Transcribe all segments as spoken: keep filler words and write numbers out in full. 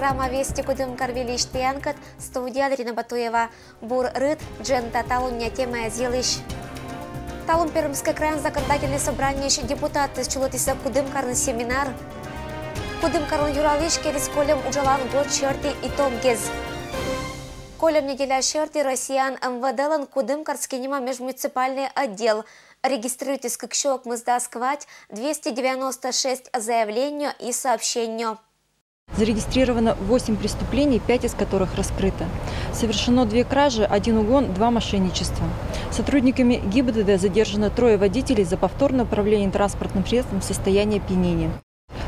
Программа «Вести Кудымкар» выльысь тіянкӧд, студияын Ирина Батуева. Бур рыт, дженьыда талуння темаяс йылысь. Талун Пермскӧй крайын Законодательнӧй собраниеысь депутатъяс чулӧдісны Кудымкарын семинар. Кудымкарлӧн юралысь келіс кольӧм уджалан год сьӧрті итогъяс. Кольӧм неделя сьӧрті Россияын МВД-лӧн Кудымкарскӧй нима межмуниципальнӧй отдел. Регистрируйтіс кык сё ӧкмысдас квайт, двести девяносто шесть заявление и сообщение. Зарегистрировано восемь преступлений, пять из которых раскрыто. Совершено две кражи, один угон, два мошенничества. Сотрудниками ГИБДД задержано трое водителей за повторное управление транспортным средством в состоянии опьянения.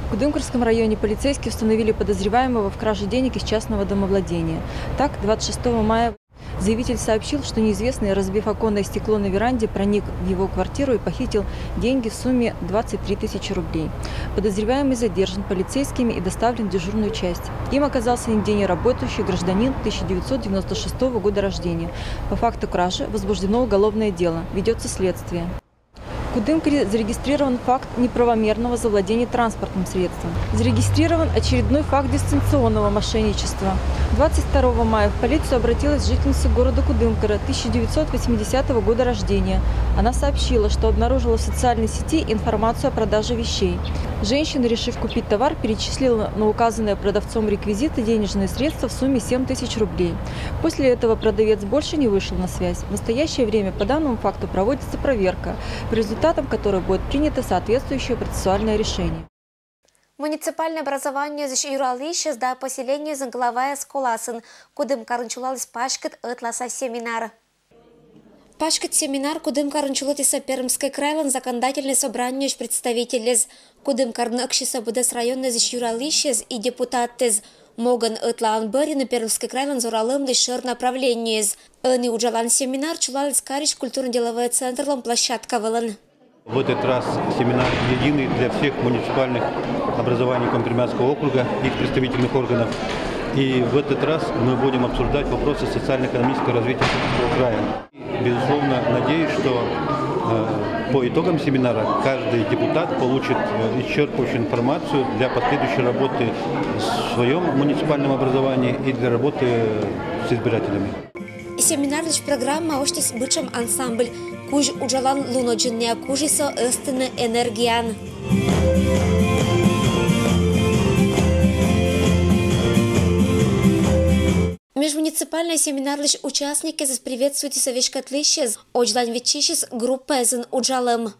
В Кудымкарском районе полицейские установили подозреваемого в краже денег из частного домовладения. Так, двадцать шестого мая заявитель сообщил, что неизвестный, разбив оконное стекло на веранде, проник в его квартиру и похитил деньги в сумме двадцать три тысячи рублей. Подозреваемый задержан полицейскими и доставлен в дежурную часть. Им оказался нигде не работающий гражданин тысяча девятьсот девяносто шестого года рождения. По факту кражи возбуждено уголовное дело. Ведется следствие. В Кудымкаре зарегистрирован факт неправомерного завладения транспортным средством. Зарегистрирован очередной факт дистанционного мошенничества. Двадцать второго мая в полицию обратилась жительница города Кудымкара тысяча девятьсот восьмидесятого года рождения. Она сообщила, что обнаружила в социальной сети информацию о продаже вещей. Женщина, решив купить товар, перечислила на указанные продавцом реквизиты денежные средства в сумме семь тысяч рублей. После этого продавец больше не вышел на связь. В настоящее время по данному факту проводится проверка, по результатам которой будет принято соответствующее процессуальное решение. Муниципальнӧй образованиеысь юралысьяс да поселениеясын главаяс коласын Кудымкарын чулаліс паськыд ӧтлааса семинар. Паськыд семинар Кудымкарын чулӧдісны Пермскӧй крайлӧн Законодательнӧй собраниеысь представительяс, Кудымкарын ӧксисӧ быдэс районъясысь юралысьяс и депутатъяс. Могӧн ӧтлаын бӧрйыны Пермскӧй крайлӧн зоралӧмлысь шӧр направлениеяс. Ӧні уджалан семинар чулаліс карысь культурно-деловӧй центрлӧн площадка вылын. В этот раз семинар единый для всех муниципальных образований Коми-Пермяцкого округа, их представительных органов. И в этот раз мы будем обсуждать вопросы социально-экономического развития Пермского края. Безусловно, надеюсь, что э, по итогам семинара каждый депутат получит э, исчерпывающую информацию для последующей работы в своем муниципальном образовании и для работы с избирателями. Семинарлысь программа усьтіс бытшӧм ансамбль. Кузь уджалан лун ӧдзӧнныя кужисӧ ӧзтӧны энергияӧн. Межмуниципальнӧй семинарлысь участникъясӧс приветствуйтісны веськӧдлысьяс, ӧдзлань виччысис группаясын уджалӧм.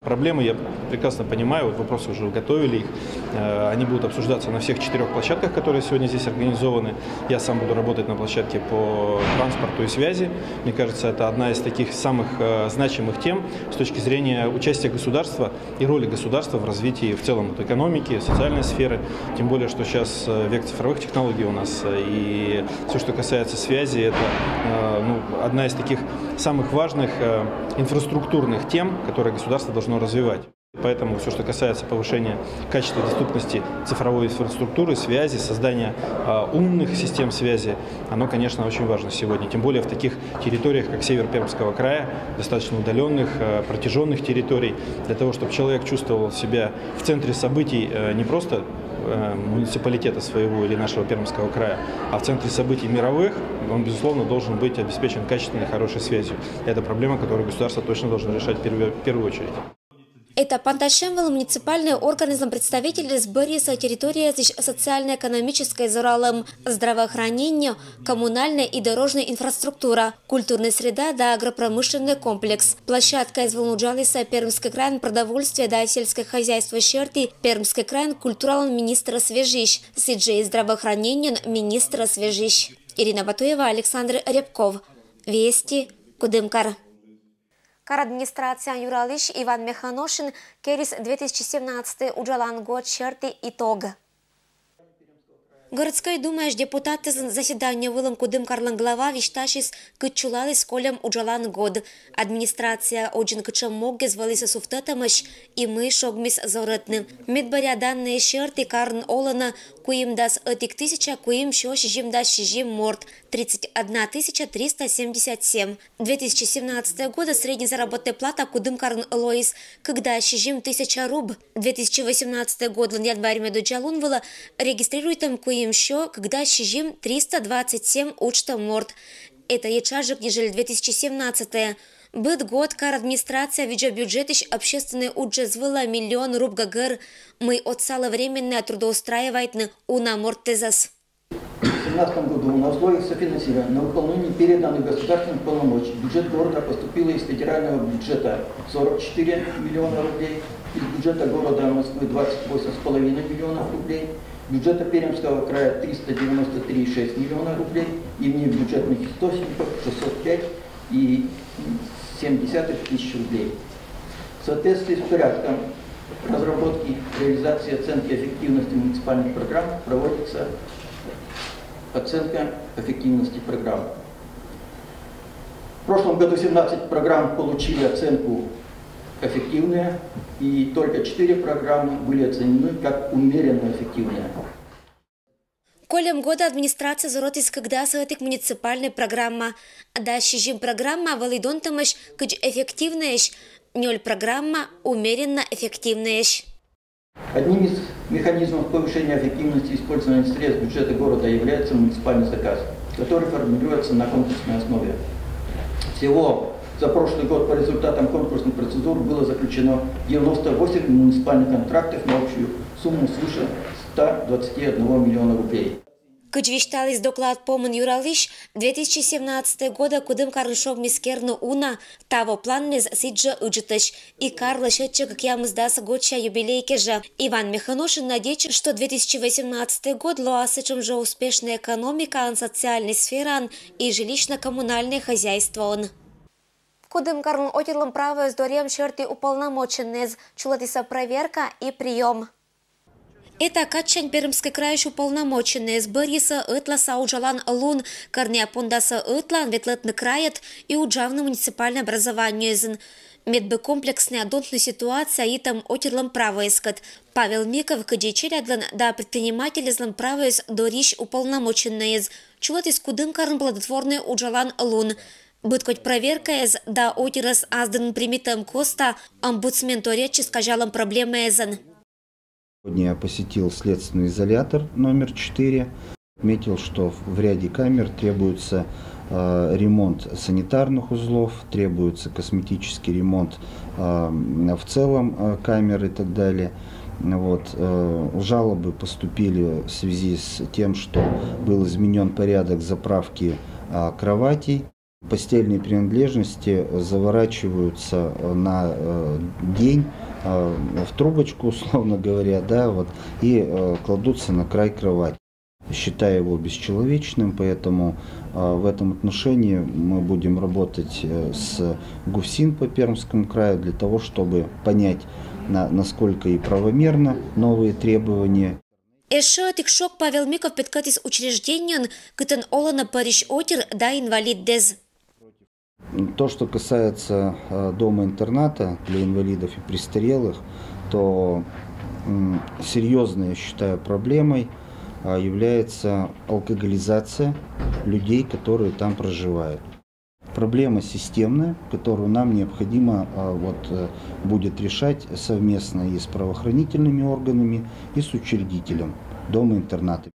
Проблемы я прекрасно понимаю, вот вопросы уже готовили их. Э, они будут обсуждаться на всех четырех площадках, которые сегодня здесь организованы. Я сам буду работать на площадке по транспорту и связи. Мне кажется, это одна из таких самых э, значимых тем с точки зрения участия государства и роли государства в развитии в целом вот экономики, социальной сферы. Тем более, что сейчас э, век цифровых технологий у нас, э, и все, что касается связи, это э, ну, одна из таких самых важных э, инфраструктурных тем, которые государство должно развивать. Поэтому все, что касается повышения качества доступности цифровой инфраструктуры, связи, создания э, умных систем связи, оно, конечно, очень важно сегодня. Тем более в таких территориях, как север Пермского края, достаточно удаленных, э, протяженных территорий, для того, чтобы человек чувствовал себя в центре событий э, не просто э, муниципалитета своего или нашего Пермского края, а в центре событий мировых, он, безусловно, должен быть обеспечен качественной, хорошей связью. Это проблема, которую государство точно должно решать в первую, в первую очередь. Этапан татшӧм вылын муниципальнӧй органъяслӧн представительяс бӧрйисны территорияясысь социально-экономическӧй зоралӧм, здравоохранение, коммунальная и дорожная инфраструктура, культурная среда да агропромышленный комплекс. Площадкаяс вылын уджалісны Пермскӧй крайын продовольствия да сельскӧй хозяйство сьӧрті Пермскӧй крайын культуралӧн министрӧс вежысь, сідзжӧ и здравоохранениелӧн министрӧс вежысь. Ирина Батуева, Александр Рябков. Вести, Кудымкар. Кар администрацияын юралысь Иван Мехоношин келис две тысячи семнадцатый уджалан год сьӧрті итог. Городскӧй думаысь депутатъяслӧн заседание вылын Кудымкарлӧн глава висьтасис, кыдз чулаліс кольӧм уджалан год. Администрация озьын кытшӧм могъяс вӧліс сувтӧдӧмаӧсь и мый шогмис зорӧтны. Медбӧръя данные сьӧрті карын олӧны куимдас ӧтик тысяча куимсё сизимдас сизим морт, тридцать одна тысяча триста семьдесят семь. Две тысячи семнадцатого года средняя заработная плата Кудымкарын лоис кыкдас сизим тысяча руб. Две тысячи восемнадцатого годлӧн январь медоддза лун вылӧ регистрируйтӧм куим Им сё кык дас сизим триста двадцать семь уджтӧм морт. Это ещӧ жӧ, нежели две тысячи семнадцатӧй. Быд год кар администрация видзӧ бюджетысь общественнӧй уджӧдз вылӧ миллион руб гӧгӧр, мый отсалӧ временно трудоустраивайтны уна мортӧс. В семнадцатом году на условиях софинансирования на выполнение переданных государственных полномочий в бюджет города поступило из федерального бюджета сорок четыре миллиона рублей, из бюджета города Москвы двадцать восемь с половиной миллионов рублей, бюджета Пермского края триста девяносто три и шесть миллиона рублей и внебюджетных источников шестьсот пять и семь десятых тысяч рублей. В соответствии с порядком разработки, реализации, оценки эффективности муниципальных программ проводится оценка эффективности программ. В прошлом году семнадцать программ получили оценку эффективные, и только четыре программы были оценены как умеренно эффективные. Кольӧм годӧ администрация зорӧтіс кык дасӧ ӧтик муниципальнӧй программа. Дас сизим программа вӧлі донтӧмӧсь кыдз эффективнӧйӧсь, нёль программа умеренно эффективнӧйӧсь. Одним из механизмов повышения эффективности использования средств бюджета города является муниципальный заказ, который формируется на конкурсной основе. Всего за прошлый год по результатам конкурсных процедур было заключено девяносто восемь муниципальных контрактов на общую сумму свыше ста двадцати одного миллиона рублей. Кыдз висьталіс доклад помын юралысь, две тысячи семнадцатӧй годӧ Кудымкарын шогмис керны уна, таво планныс сідзжӧ ыджыдӧсь, и карлы сетчӧ кӧкъямысдас годся юбилей кежӧ. Иван Мехоношин надейтчис, что две тысячи восемнадцатӧй год лоас сэтшӧм жӧ успешнӧй экономикаын, социальнӧй сфераын и жилищно-коммунальнӧй хозяйствоын. Кудымкарын отирлӧн правоӧс дорйӧм сьӧрті уполномоченнӧйӧс чулӧтісӧ проверка и приём. Этакадсянь Пермскӧй крайысь уполномоченнӧйӧс бӧрйисӧ ӧтласа уджалан лун, кӧрнія пондасӧ ӧтлаын ветлӧтны крайӧд и уджавны муниципальнӧй образованиеын. Медбӧ комплекснӧя донтны ситуация йитӧм отирлӧн правоыскӧд. Павел Миков кыдзи челядьлӧн да предпринимательӧслӧн правоӧс дорйысь уполномоченнӧйӧс чулӧтіс Кудымкарын плодотворнӧй уджалан лун. Быд кодь проверкаӧс да отирӧс ас дінын примитӧм коста омбудсмен торъяччис казялӧм проблемаӧсӧн. Сегодня я посетил следственный изолятор номер четыре. Отметил, что в ряде камер требуется э, ремонт санитарных узлов, требуется косметический ремонт э, в целом э, камер и так далее. Вот. Э, жалобы поступили в связи с тем, что был изменен порядок заправки э, кроватей. Постельные принадлежности заворачиваются э, на э, день э, в трубочку, условно говоря, да, вот, и э, кладутся на край кровати, считая его бесчеловечным, поэтому э, в этом отношении мы будем работать э, с ГУФСИН по Пермскому краю для того, чтобы понять, на, насколько и правомерно новые требования. Эшшӧ ӧтик шог Павел Миков петкӧдіс учреждениеын, кытӧн олӧны пӧрысь отир да инвалидъяс. То, что касается э, дома-интерната для инвалидов и престарелых, то м, серьезной, я считаю, проблемой а, является алкоголизация людей, которые там проживают. Проблема системная, которую нам необходимо а, вот, э, будет решать совместно и с правоохранительными органами, и с учредителем дома-интерната.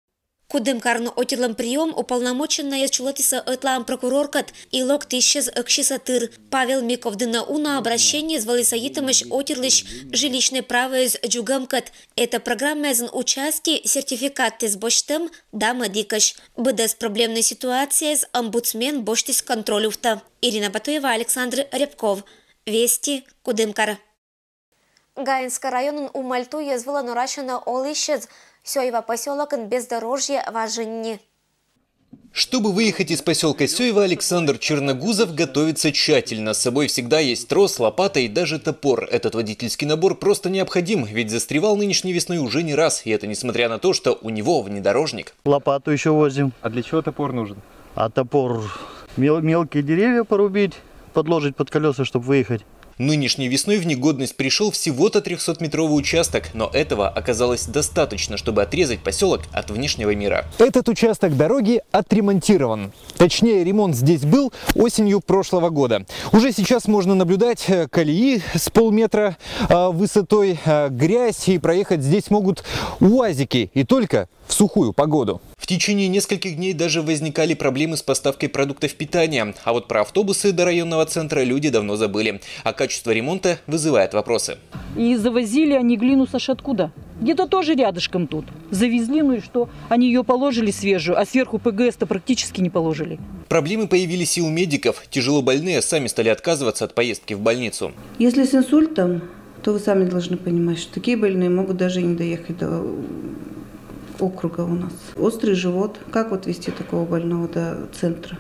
Кудымкарын отирлӧн приём уполномоченнӧйӧс чулӧтісӧ ӧтлаын прокуроркӧд и локтысьӧс ӧксисӧ тыр. Павел Миков дінӧ уна обращениеыс вӧліс йитӧмӧсь отирлысь жилищнӧй правоӧс дзугӧмкӧд. Это программаӧзын участи сертификатъяс босьтӧм да мӧдікӧсь. Быдӧс проблемнӧй ситуацияяс омбудсмен босьтіс контроль увтӧ. Ирина Батуева, Александр Рябков. Вести, Кудымкар. Гаинскӧй районын Умальтуй йӧз вылӧ норасьӧны олысьяс. Сёйва посёлокын бездорожье важӧн ни. Чтобы выехать из поселка Сёйва, Александр Черногузов готовится тщательно. С собой всегда есть трос, лопата и даже топор. Этот водительский набор просто необходим, ведь застревал нынешней весной уже не раз. И это несмотря на то, что у него внедорожник. Лопату еще возим. А для чего топор нужен? А топор мел- мелкие деревья порубить, подложить под колеса, чтобы выехать. Нынешней весной в негодность пришел всего-то трёхсотметровый участок, но этого оказалось достаточно, чтобы отрезать поселок от внешнего мира. Этот участок дороги отремонтирован. Точнее, ремонт здесь был осенью прошлого года. Уже сейчас можно наблюдать э, колеи с полметра э, высотой, э, грязь, и проехать здесь могут уазики. И только в сухую погоду. В течение нескольких дней даже возникали проблемы с поставкой продуктов питания. А вот про автобусы до районного центра люди давно забыли. А качество ремонта вызывает вопросы. И завозили они глину, Саша, откуда? Где-то тоже рядышком тут. Завезли, ну и что? Они ее положили свежую, а сверху ПГС-то практически не положили. Проблемы появились и у медиков. Тяжело больные сами стали отказываться от поездки в больницу. Если с инсультом, то вы сами должны понимать, что такие больные могут даже и не доехать до округа у нас. Острый живот. Как вот вести такого больного до центра?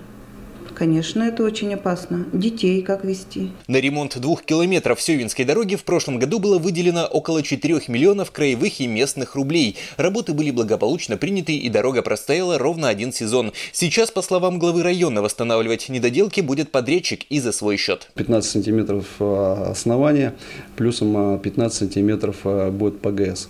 Конечно, это очень опасно. Детей как вести? На ремонт двух километров Севинской дороги в прошлом году было выделено около четырёх миллионов краевых и местных рублей. Работы были благополучно приняты, и дорога простояла ровно один сезон. Сейчас, по словам главы района, восстанавливать недоделки будет подрядчик и за свой счет. Пятнадцать сантиметров а, основания, плюсом а, пятнадцать сантиметров а, будет ПГС.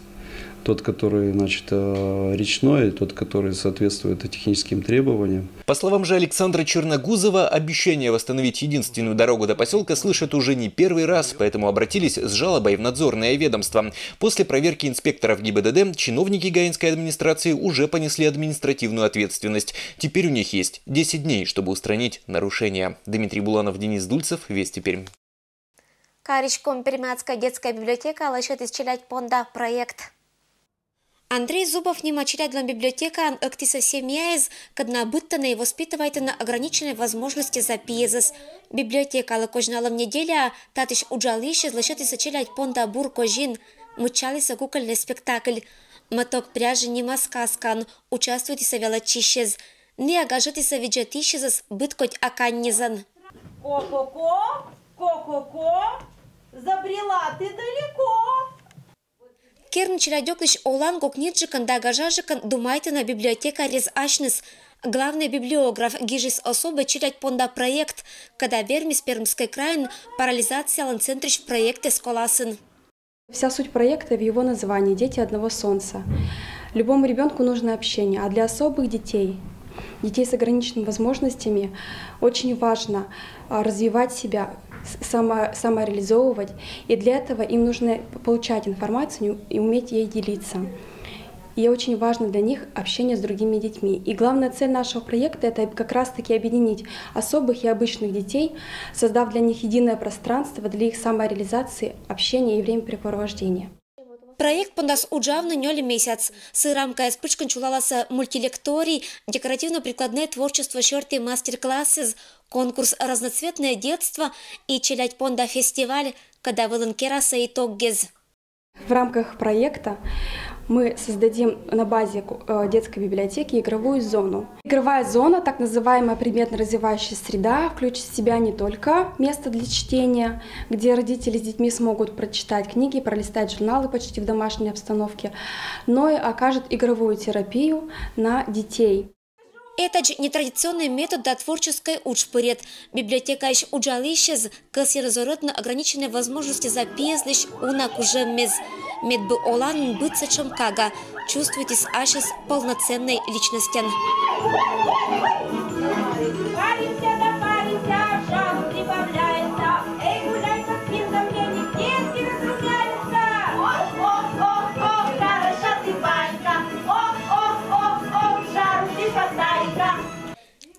Тот, который, значит, э, речной, тот, который соответствует техническим требованиям. По словам же Александра Черногузова, обещание восстановить единственную дорогу до поселка слышат уже не первый раз, поэтому обратились с жалобой в надзорное ведомство. После проверки инспекторов ГИБДД чиновники Гаинской администрации уже понесли административную ответственность. Теперь у них есть десять дней, чтобы устранить нарушения. Дмитрий Буланов, Денис Дульцев, Вести Пермь. Карысь Коми-Пермяцкая детская библиотекалы ӧтчыд челядь понда проект. Андрей Зубов нима челядьлӧн библиотекаын ӧктісӧ семьяэз, кӧд на быдтӧны и воспитывайтӧны ограниченной возможностьяса пиезыс. Библиотекалы козьналӧм неделяӧ татысь уджалысьӧс лӧсьӧдісӧ челядь понда бур козин, мыччалісӧ кукольнӧй спектакль. «Моток пряжи» нима сказкаын участвуйтісӧ велӧдчысьӧс. Ныа гажӧдісӧ видзӧдысьӧс быдкодь аканьнизӧн. Ко-ко-ко, ко-ко-ко, забрела ты далеко. Керн челядьоклысь олан кокниджыкӧн да гажаджыкӧн думайтӧны библиотекарьяс асьныс. Главный библиограф гижис особый челядь понда проект, кӧда вермис Пермскӧй крайын парализациялӧн центрысь проектэз коласын. Вся суть проекта в его названии «Дети одного солнца». Любому ребенку нужно общение, а для особых детей, детей с ограниченными возможностями, очень важно а, развивать себя, само, самореализовывать. И для этого им нужно получать информацию и уметь ей делиться. И очень важно для них общение с другими детьми. И главная цель нашего проекта – это как раз-таки объединить особых и обычных детей, создав для них единое пространство для их самореализации, общения и времяпрепровождения. Проект пондас уджавны нёль месяц. Сы рамкаяс пытшкын чулаласӧ мультилекторий, декоративно-прикладное творчество сьӧрті мастер-классыс, конкурс «Разноцветное детство» и челядь понда фестиваль, кӧда вылын керасӧ итоггез. В рамках проекта мы создадим на базе э, детской библиотеки игровую зону. Игровая зона, так называемая предметно-развивающая среда, включит в себя не только место для чтения, где родители с детьми смогут прочитать книги, пролистать журналы почти в домашней обстановке, но и окажет игровую терапию на детей. Этадз нетрадиционнӧй метод да творческӧй удж пырйӧд. Библиотекаысь уджалысьӧс кӧсйӧны зорӧдны ограниченной возможностьяса пиезлысь уна кужӧммес, медбы оланын быдсӧ чом кага чувствуйтіс асьсӧ полноценнӧй личностьӧн.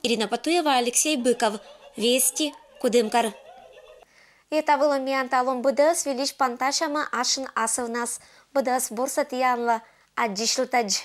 Ирина Потуева, Алексей Быков, Вести, Кудымкар. И та вылын миян талун быдӧс. Вильысь пантасямӧ ашын асывнас. Быдӧс бурсӧ тіянлы. Аддзысьлытӧдз.